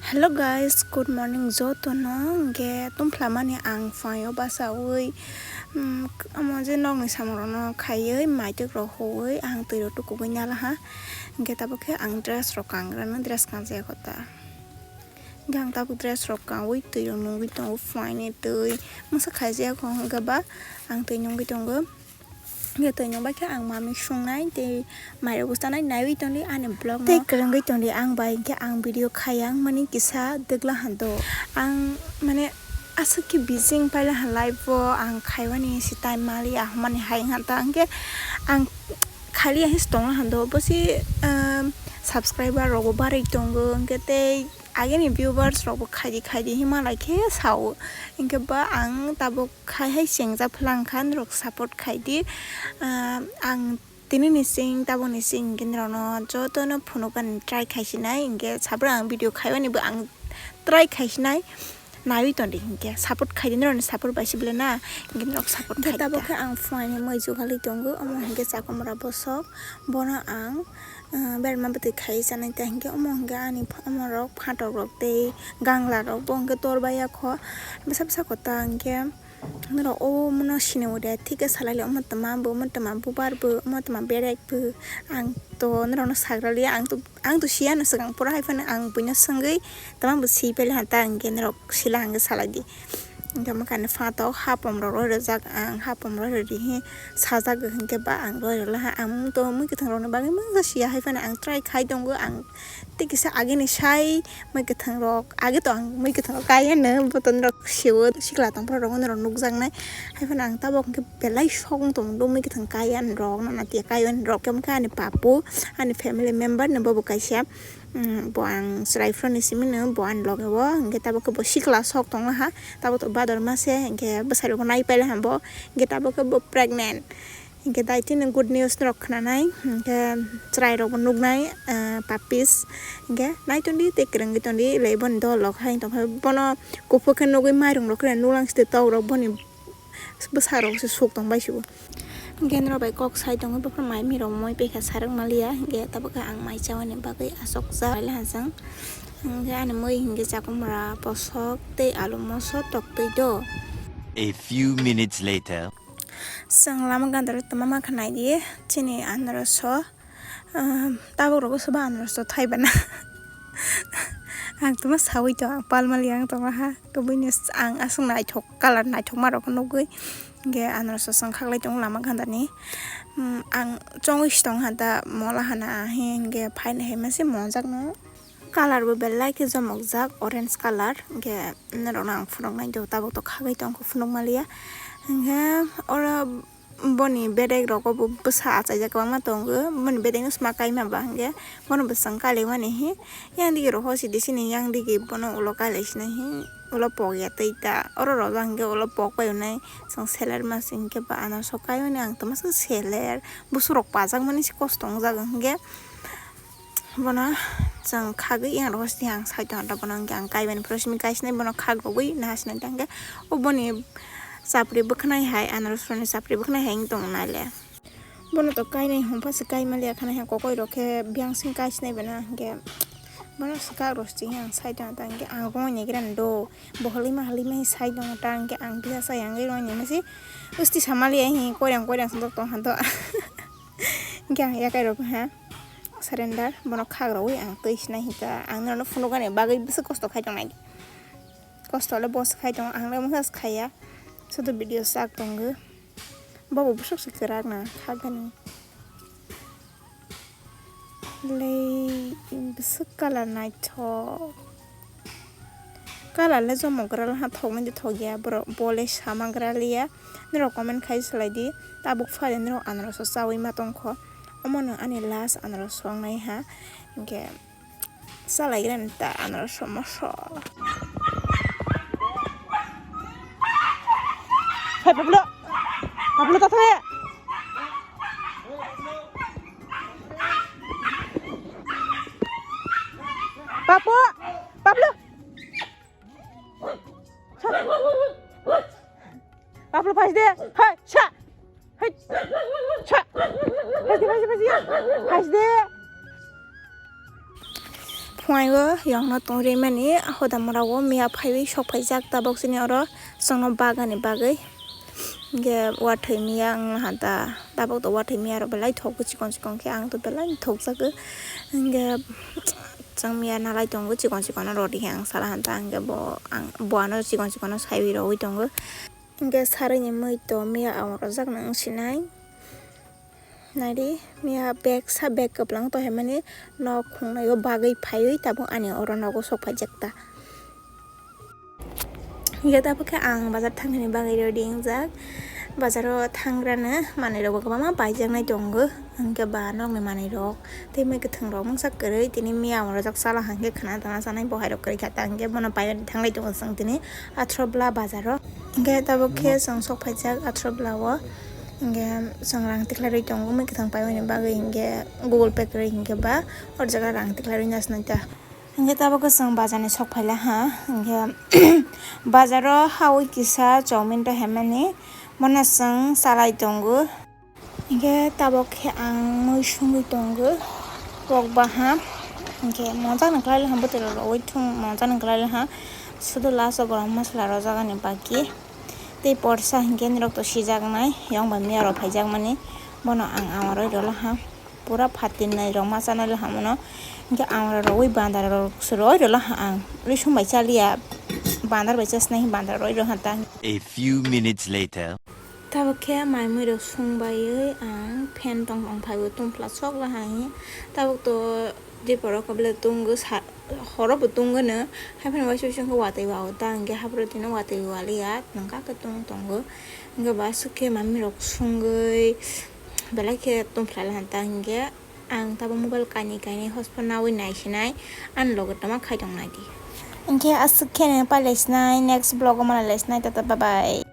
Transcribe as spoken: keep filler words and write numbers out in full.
Hello guys, good morning jotono. Hwnkhe tongphlamani ang phaio bachaui, um, omo je nokni samungrokno khaiwi, maitwk rok huwi, ang twi rok tukugwi nalaha. Hwnkhe tabuk khe ang dress rok kangrano, dress kanjaya kho ta. Hwnkhe ang tabuk dress rok kangwi twi rok nungwi tongo, phaini twi masa khaijaya kho, hwnkhe ba ang twi nungwi tongo. Hwnkhe twi nungbai khe ang mamwi sungnai tei mairok bwchanai naiwi tongdi ani vlog no. Tei kwrwngwi tongdi ang bai, hwnkhe ang video khaiya wngmani kisa dwgla hando. Ang mane aswk khe busy wng paila ha life o, ang khaiwani se time maliya hwnmani hai wngkha ta, hwnkhe ang khaliya hinse tongla hando, bosi, um, subscriber rokbo barwi tongo, hwnkhe tei agini viewers rokbo khaidi khaidi hinmalai khe sao, hwnkhe ba ang tabuk khai hai chengjak phalang kha, norok support khaidi. Ah, ang tini ni sing, tabuk ni sing hwnkhe norokno jotono phunukani try khaisinai, hwnkhe sabra ang video khaiwani bo ang try khaisinai, naiwi tongdi, hwnkhe support khaidi, norokni support bai se belai na, hwnkhe norok support khai tabuk khe ang phuaini mui jugalwi tongo, omo hwnkhe chakomra bosok, bono ang, ah, berma bwtwi khaiwi chanai ta, hwnkhe omo hwnkhe ani pha-, omorok phatok rok tei gangla rok bo hwnkhe tor baiya kho, bwsa bwsa kota hwnkhe. Norok omo no sini uri thik khe salai le, omo tma bo, omo tma bubar bo, omo tma berek bo. Ang to norok no sagra liya, ang to, ang to siya no swkang pura hai phano ang buino swngwi tma bo si paila ha ta hwnkhe norok sila hwnkhe salai di. Hwnkhe omo kani phatok hapom rok roi rwjak, ang hapom roi rw di hi sajak hwnkhe ba ang roi rw laha, ang to mui kwthang rok ni bagwi mungsa siya hai phano ang try khai tongo, ang tei kisa agini sai mui kwthang rok, age to ang mui kwthang rok kaiya no, bo to norok siwo sikla tongphuru rok norok nukjaknai. Hai phano ang tabuk hwnkhe belai sok wng tong do mui kwthang kaiya rok, nana tiya kaiya rok, khe ani papu, ani family member ni bobo kaisa, um, bo ang chwrai phuru ni simi no, bo ani loge o, hwnkhe tabuk khe bo sikla sok tonglaha, tabuk to bador mase, hwnkhe bwsai rok nai paila ha bo, hwnkhe tabuk khe bo pregnant. Hwnkhe dai tini good news rok khwnanai, hwnkhe chwrai rokbo nuknai, ah, puppies. Hwnkhe nai tongdi tei kwrwngwi tongdi, elai boni dol rok hai tongkha, bono kuphur khe nugwi mairung rok kheno nuklang site tok rok boni bwsa rok se suk tong bai sio. Hwnkhe norok bai kok sai tongwi buphuru mai mi rok moi pekha sarwk maliya, hwnkhe tabuk khe ang mai chawani bagwi aswk cha laha chwng. Hwnkhe ani mui hwnkhe chakomra bosok tei alu moso tok twi do. A few minutes later. Chwng lama gandaro tongma mankha naidi, chini anoroso, ah, tabuk rogo soba anoroso thaibana. Ang tongma sawi tong, ang palmali ang tongma ha, kwbwini ang aswk naithok, colour naithokma rok nugwi, hwnkhe anoroso chwng khaklai tongo lama gandani. Hmm, ang chongwi si tong ha da mola hana, hwnkhe phaini hai mase monjakno. Colour bo belai khe chomokjak, orange colour, hwnkhe norokno ang phunuknai do, tabuk to khagwi tongkha phunukmaliya. Hwnkhe oro boni bedek rogo bo bwsa achaijak kwbangma tongo, boni bedek no sma kaima ba hwnkhe bono bwswng kailaimani hi, yang digi rok hosi di sini, yang digi bono ulo kailai sinai hi, ulo pokya twi ta, oro rojak hwnkhe ulo pok pai unai, chwng seler masi hwnkhe ba ano sok kaimani ang tongma se seler, busurok pajakmani se kosto wngjak hwnkhe. Bono chwng khagwi yang rogo sini ang side o anta bono hwnkhe ang kaimani phuru simi kaisinai bono khak rogwi naha sinai ta hwnkhe o boni chapri bwkhnai hai anaros rokni chapri bwkhnai hai wng tong nai le. Bono to kainai hwn pha se kai maliya khna hai kokoi rok khe biyang sing kaisinai bana hwnkhe bono swkak rok sini ang side o anta hwnkhe ang rungwi naigra ndo bo hwlwi ma hwlwi ma side o ta hwnkhe ang kisa sa yang rungwi nai masi usti sa maliya hi koirang koirang song tong han to hwnkhe ang yakai rok ha. Surrender, bono khak rogwi ang twi sinai hinka, ang norokno phunuknani bagwi bwswk kosto khai tongnai. Kosto le bo se khai tongo, ang le mungsa se khaiya, sudu video sak tongo. Bobo bwswk se kwrak na khagani. Lei bwswk colour naithok. Colour le jomogra laha thoknai de thokya borok, bo le sama gra liya. Norok comment khai swlai di, tabuk phale norok anaros o chawi ma tongkho. Omo no ani last anaros o wngnai ha, hwnkhe chalai gra ni ta anaros o moso. Hai Pablo, Pablo ta thaya. Papu, Pablo. Sa. Pablo, phai de. Hai, sa. Hai. Sa. Phai de, phai de, phai de. Phai de. Phuaio yongno tongrimani hodamrao miya phaiwi sok phaijak tabok chini oro chwngno bagani bagwi. Hinkhe uathwi miya wnglaha da, tabok to uathwi miyarok belai thokgo chikon chikon khe, ang to belai thokjago. Hinkhe chwng miya nalai tongo chikon chikono rwdi khe ang salaha da, hinkhe bo ang bo ano chikon chikono saiwi rwui tongo. Hinkhe saruni mui to miya ang rwjakno wng sinai. Naidi, miya bag sa bag kwblang to hemani nok khungnaio bagwi phaiwi tabuk ani oro nogo sok phaijak ta. Hinkhe tabuk khe ang bazar thangni bagwi ready wngjak. Bazaro thangrano manwirokbo kwbangma paijaknai tongo, hinkhe ba nokni manwirok tei mui kwthwngrok mungsa kwrwi tini miya ang rwjak chala hinkhe khna tana chanai bo hairok kwrwi kha ta hinkhe bono paiwi thanglai tongo chwng tini Athrobla bazaro. Hinkhe tabuk khe chwng sok phaijak Athrobla o. Hinkhe chwng rang tikhlai rwi tongo, mui kwthang paimani bagwi hinkhe Google Pay kwrwi hinkhe ba o jaga rang tikhlai rwi nasnai ta. Hinkhe tabuk khe chwng bazar ni sok phaila ha, hinkhe bazar o hawi kisa chowmin to hemmani bono chwng chalai tongo. Hinkhe tabuk khe ang mui sungwi tongo, kok baha. Hinkhe monjak ni kwlai le ha bwtwi rok rwui thung, monjak ni kwlai le ha. Sudu last o gorom masala rwjak ani baki. Tei porsa hinkhe nirok to sijaknai, yong bai miya rok phaijakmani. Bono ang ama rwi rwla ha. Pura phatinai rok ma chanai le ha mono. Hinkhe ang rwui bandar rok se rwi rwla ha ang. Risum bai chaliya. Bandar bai chasnai bandar rwi rw ha ta. A few minutes later. Tabuk khe mai mui rok sung baiwi ang fan tong tong phaibo tungphla sok la hai. Tabuk to dipor o kobole tungo sa horo bo tungo no. Hai phano waisa waisa khe watwi wa o ta hinkhe hapro tino watwi wa liya nangkha khe tung tongo. Hinkhe bo aswk khe mai mui rok sungwi belai khe tungphla la han ta hinkhe. Ang tabuk mobile kainwi kainwi hotspot nawi naisinai, ani loge tongma khai tong naidi. Hinkhe aswk khe nini pai laisinai, next vlog o malai laisinai, tata bye bye.